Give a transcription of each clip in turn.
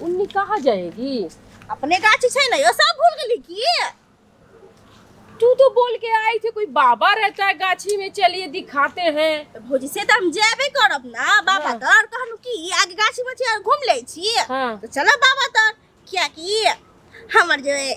उन्नी कहाँ जाएगी? अपने गाछी छै ना, यो सब भूल गेली की? तू तो बोल के आई थी कोई बाबा रहता है गाछी में, चलिए दिखाते हैं। तो भौजी से तो हम जेबे करब ना बाबा तर, कहनु की आगे गाछी में छी और घूम ले छी। हाँ। तो चलो बाबा तर, किया कि हमर जे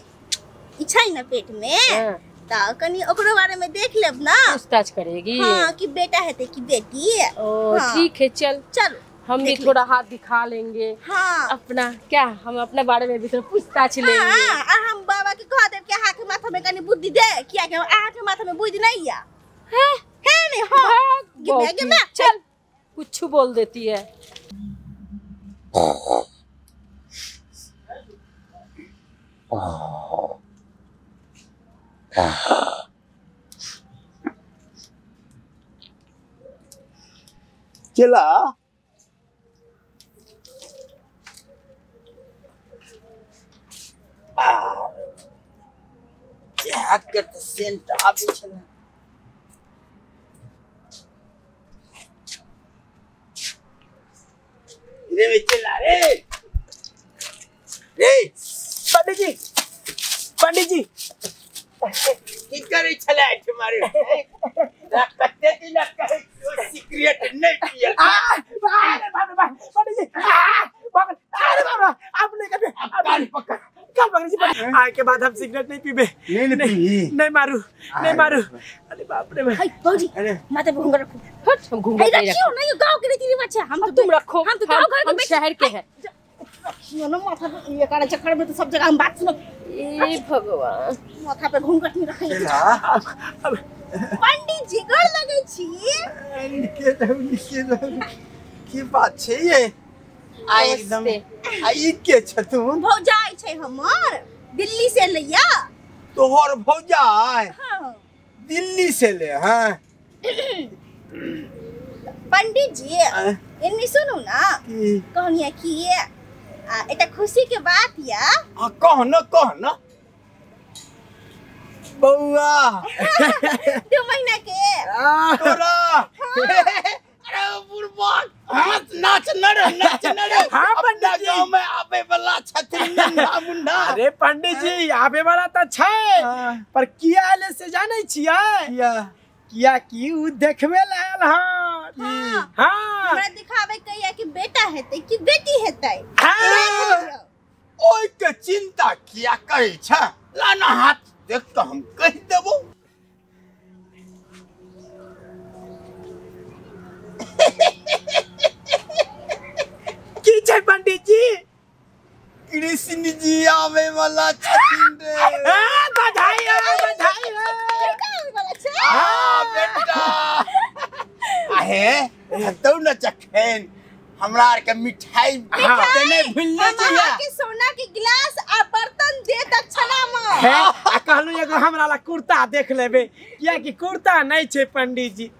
इच्छा है ना पेट में। हाँ। तो कनी ओकरो बारे में देख लेब ना, पूछताछ करेगी। हाँ, कि बेटा हेते कि बेटी। ओ हाँ। ठीक है, चल चलो हम भी थोड़ा हाथ दिखा लेंगे। हाँ। अपना क्या, हम अपने बारे में भी थोड़ा पूछताछ लेंगे। हाँ, और हम बाबा के कह देब कि अहाँ के माथा में कनी बुद्धि दे, किया कि अहाँ के माथा में बुद्धि नहीं या है नहीं। हाँ, गिमे चल, कुछ बोल देती है। चला सेंट आबै छलै। रे चला रे रे पंडित जी, पंडित जी की करै छलै तुम्हारे? कते दिन कहै सिगरेट नहीं पियल। अरे बाप रे बाप, पंडित जी अरे बाप रे, आपने कभी कान पकड़ कान पकड़ जी, आए के बाद हम सिगरेट नहीं पीबे। नहीं नहीं नहीं मारू, नहीं मारू। अरे बाप रे हाय भौजी, माथे पे घूंघट रखो। हट, हम घूंघट नहीं रखियो नहीं, गांव के रीति रिवाज है। हम तो तुम रखो, हम तो गांव घर के शहर के हैं। रखियो ना माथा पे, ये कारण चक्कर में तो सब जगह हम बात सुनो। ए भगवान, माथा पे घूंघट नहीं रखै। पंडित जी गोर लगै छी। निके रहू, निके रहू। की बात छै ये? आ एकदम आ ई के छथुन? भौजाई छै हमर, दिल्ली से लैया। तोहर भौजाई? हाँ। दिल्ली से ले? हाँ। पंडित जी एन्नी सुनू ना, कहनिया की एकटा खुशी के बात या। कह न, कह न बउआ। 2 महीना के तोरा। अरे बुड़बक, हाथ नाच न रे, नाच न रे। हाँ पंडित जी, गांव में आबे वाला छथिन नन्हा मुन्ना। अरे पंडित जी आबे वाला त छै, पर किया आले से जानै छियै? किया? किया कि उ देखबे ला आयल हन। हाँ, हमरा दिखाबे कहिया कि बेटा हेतै कि बेटी हेतै। ओइ के चिंता किया करै छ? लाना हाथ देख के हम कहि देबो। की छै पंडित जी? कृष्ण जी आवे वाला छथिन रे। बधाई हो, बधाई हो। हाँ बेटा, आहे हेतौ न जखन हमरा आर के मिठाई देने भूलने जइया। के सोना के गिलास आ बर्तन दे दक्षिणा में। है, आ कहलु एगो हमरा ला कुर्ता देख लेबे, किया कि कुर्ता नहीं छै पंडित जी।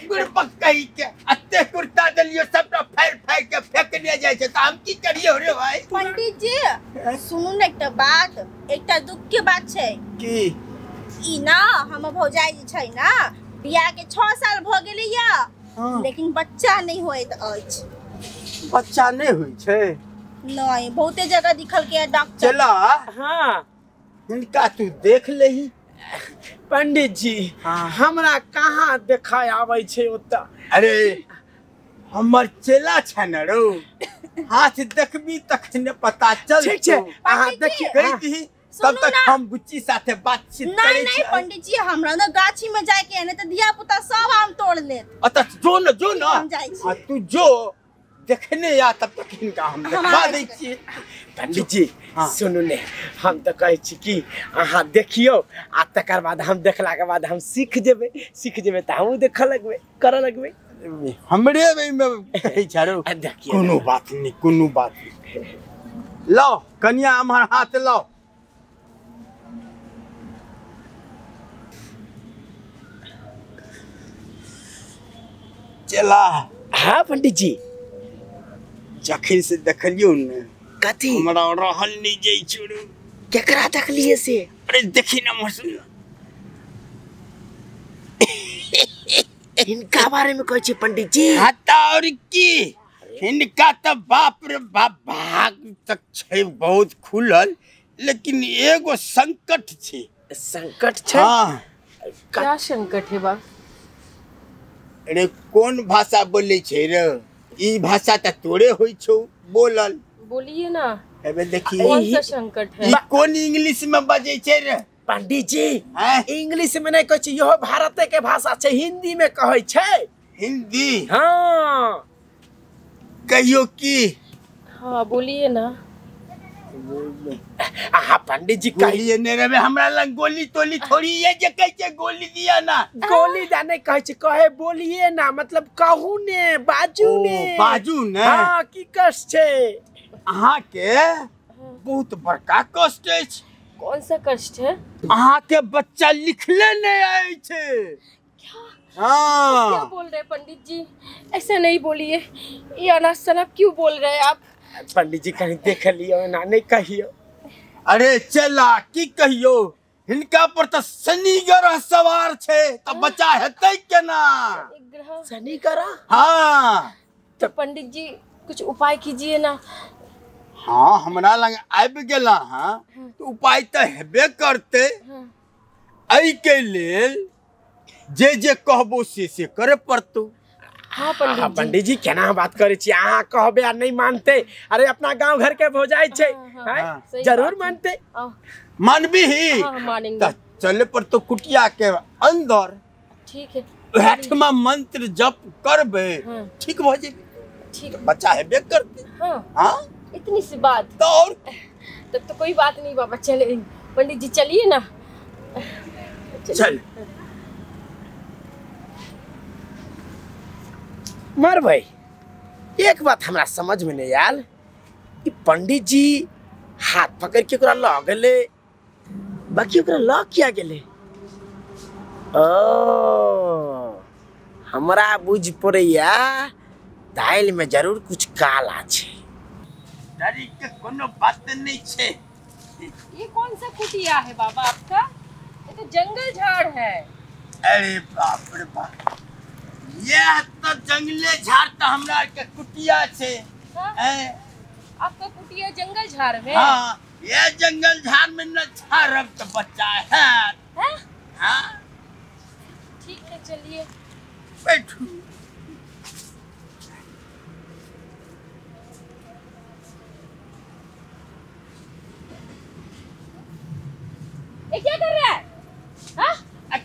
गुरबक कहि के अते कुर्ता देलियो सबटा फाड़ फाड़ के फेकने जाइ छै, त हम की करियो रे भाई? पंडित जी सुनू ने एकटा बात, एकटा दुख के बात छै। की? ई ना हमर भौजाई जे छै ना, बियाह के 6 साल भ गेलैया। हाँ। लेकिन बच्चा नहीं होइत अछि। बच्चा नहीं होइ छै? नहीं, बहुते जगह दिखल के डॉक्टर। चला। हाँ, हिनका तू देख लेही। पंडित जी। हाँ। हमरा कहाँ देखाय आबै छै ओतऽ। अरे हमर चेला छै ने रौ, हाथ देखबी तखने पता चल। ठीक छै, अहाँ देखिए कहि दही, तब तक हम बुच्ची साथे बातचीत नहीं नहीं पंडित जी, हमरा ना गाछी में जाए के है, त धिया पुता सब आम तोड़ लेत। अत जो न, जो न, हम जाइ छी। आ तू जो देखने आ, तब तक हिनका हम देखा दै छी। पंडित जी। हाँ। सुनू ने, हम तऽ कहै छी कि अहाँ देखियौ आ तकर बाद हम देखला के बाद हम सीख जेबै, सीख जेबै तऽ हमहूँ देखऽ लगबै, करऽ लगबै। हमरे एहिमे कहै छै रौ। देखियौ कोनो बात नहीं, कोनो बात नहीं। लाओ कनिया हमर हाथ लाओ। चला। हाँ पंडित जी, जखन से देखलियौ ने कथी हमरा रहल नहीं जाइ छोड़ू। केकरा देखलिए से? अरे देखी ना मसून, इनका बारे में कहै छी पंडित जी। हाँ त और की? हिनका तऽ बाप रे बाप भाग तक छै बहुत खुलल, लेकिन एगो संकट छै। संकट छै? हाँ। क्या संकट है बाप? अरे कोन भाषा बोलै छै रे? ई भाषा तऽ तोरे होइ छौ बोलल। बोलिए ना। एबे देखी कौन सा संकट है? ई कोन इंग्लिश में बजै छै रे? पंडित जी इंग्लिश में नहीं कहै छै, इहो भारते के भाषा छै, हिंदी में कहै छै। हिंदी? हाँ। कहियो की? हाँ बोलिए ना। आहा पंडित जी कहिए ने रे, हमरा लग गोली तोली थोड़ी है जे कहै छै गोली दिया ना। गोली जाने कहै छै, कहे बोलिए ना, मतलब कहू ने, बाजू ने। बाजू ने। हाँ की कष्ट छै अहाँ के? बहुत बड़का कष्ट अछि। कौन सा कष्ट है? अहाँ के बच्चा लिखले नहीं आय छै। हाँ। क्या बोल रहे पंडित जी, ऐसा नहीं बोलिए, ये अनाज शनाप क्यों बोल रहे हैं आप? पंडित जी कहीं देख लियो ना, नहीं कहियो। अरे चला की कहियो, हिनका पर तो शनि ग्रह सवार छै त बच्चा हेतै केना? ग्रह शनि ग्रह? हाँ। तो पंडित जी कुछ उपाय कीजिए ना। हाँ हमरा लग आबि गेला। हाँ तो उपाय तो हेबे करते। एहि के लेल जे जे कहबो से करे पड़तो। हाँ पंडित जी। पंडित जी केना बात करे छी, अहाँ कहबे आ नहीं मानते? अरे अपना गांव घर के हो जाय छै। हाँ, जरूर मानते। मानबी ही? हाँ, मानेंगे। चले पर तो कुटिया के अंदर। ठीक है। ओहिठमा मंत्र जप करबे। हाँ। ठीक भ जेबे। ठीक। बच्चा हेबे करते। हाँ। हाँ इतनी सी बात तो और तब तो कोई बात नहीं बाबा। चले पंडित जी चलिए ना। चल मर भाई, एक बात हमरा समझ में नहीं आयल कि पंडित जी हाथ पकड़ के ओकरा लऽ गेलै, बाकी ओकरा लऽ किया गेलै? ओ हमरा बुझ पड़ैया दालि में जरूर कुछ काला छै। डरी के कोनो बात नहीं छै। ये कौन सा कुटिया है बाबा आपका? ये तो जंगल झाड़ है। अरे बाप रे बाप, यह तो जंगले झाड़ तो हमरा के कुटिया छे। हाँ? आपका कुटिया जंगल झाड़ में? हाँ, ये जंगल झाड़ में न झाड़ब तो बच्चा है। हाँ? हाँ ठीक है चलिए बैठू। ये क्या कर रहा है? हाँ?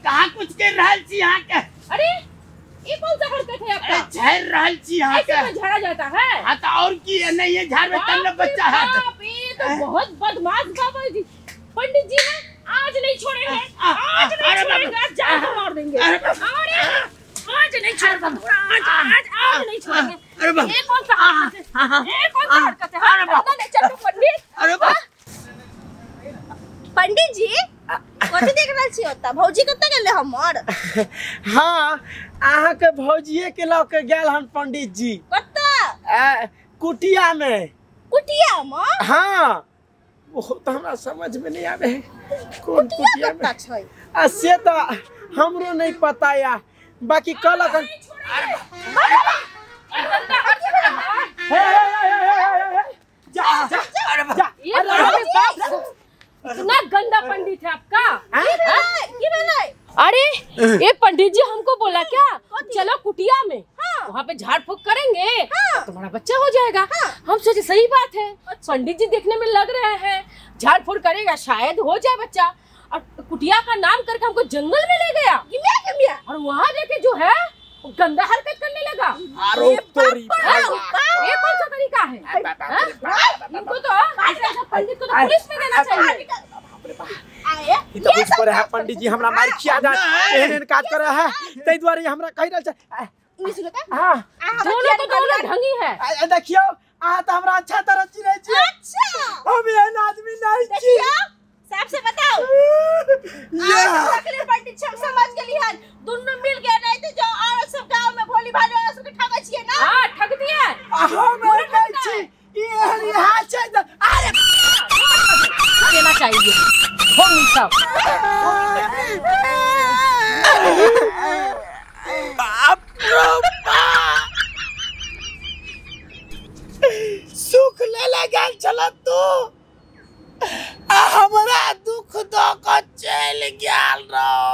कहाँ कुछ कर रहल छी यहाँ के? अरे ये कौन सा हरकत है आपका? अरे झाड़ रहल छी यहाँ के। ऐसे तो झाड़ा जाता है। हाँ तो और की है, नहीं है झाड़ में तब न बच्चा है। बाप, ये तो बहुत बदमाश बाबा जी पंडित जी हैं, आज नहीं छोड़ेंगे, आज नहीं छोड़ेंगे, आज जान को मार देंगे। अरे आज नहीं छोड़ेंगे, आज आज आज नहीं छोड़ेंगे। अरे बाप, ये कौन सा हरकत है? ये कौन सा हरकत है? अरे बाप, ले चलो पंडित। अरे बाप, पंडित जी कथी देख रहल छी ओता? भौजी कतऽ गेलै हमर? हाँ अहाँ के भौजिए के लऽ के गेल हन पंडित जी। कतऽ? कुटिया में। कुटिया में? हाँ वो तो हमरा समझ में नहीं आवे है कौन कुटिया में छै। आ से तो हमरो नहीं पता या, बाकी कल अखन जा जा जा। अरे बाप, इतना गंदा पंडित है आपका। अरे ये पंडित जी हमको बोला क्या, चलो कुटिया में। हाँ। वहाँ पे झाड़ फूक करेंगे। हाँ। तुम्हारा बच्चा हो जाएगा। हाँ। हम सोचे सही बात है। अच्छा। पंडित जी देखने में लग रहे हैं झाड़ फूक करेगा शायद हो जाए बच्चा, और कुटिया का नाम करके हमको जंगल में ले गया। और वहाँ जाके जो है वो गंदा हरकत करने लगा। ये कौन सा तरीका है? इनको तो पंडित को तो पुलिस में देना चाहिए। ई तो बुझ पड़े है पंडित जी हमरा मार खिया जात, एहन एहन काज करे है, तै दुआरे हमरा कहि रहल छै। हां दोनों को दोनों ढंगी है। देखियो अहाँ त हमरा अच्छा तरह चिन्है छी। अच्छा हम एहन आदमी नहीं छी। साहब से बताओ ये अगले पंडित हम समझ गेली हन, दोनों मिल गए नहीं तो जो और सब गांव में भोली भाली वाला सबके ठगे छिए ना। हां ठग दिए हम नहीं छी, ई एहन इहा छै। अरे देना चाहिए हो सब। बाप रे बाप। सुख ले ले गेल छल तू आ हमरा दुख दऽ कऽ चलि गेल रहो।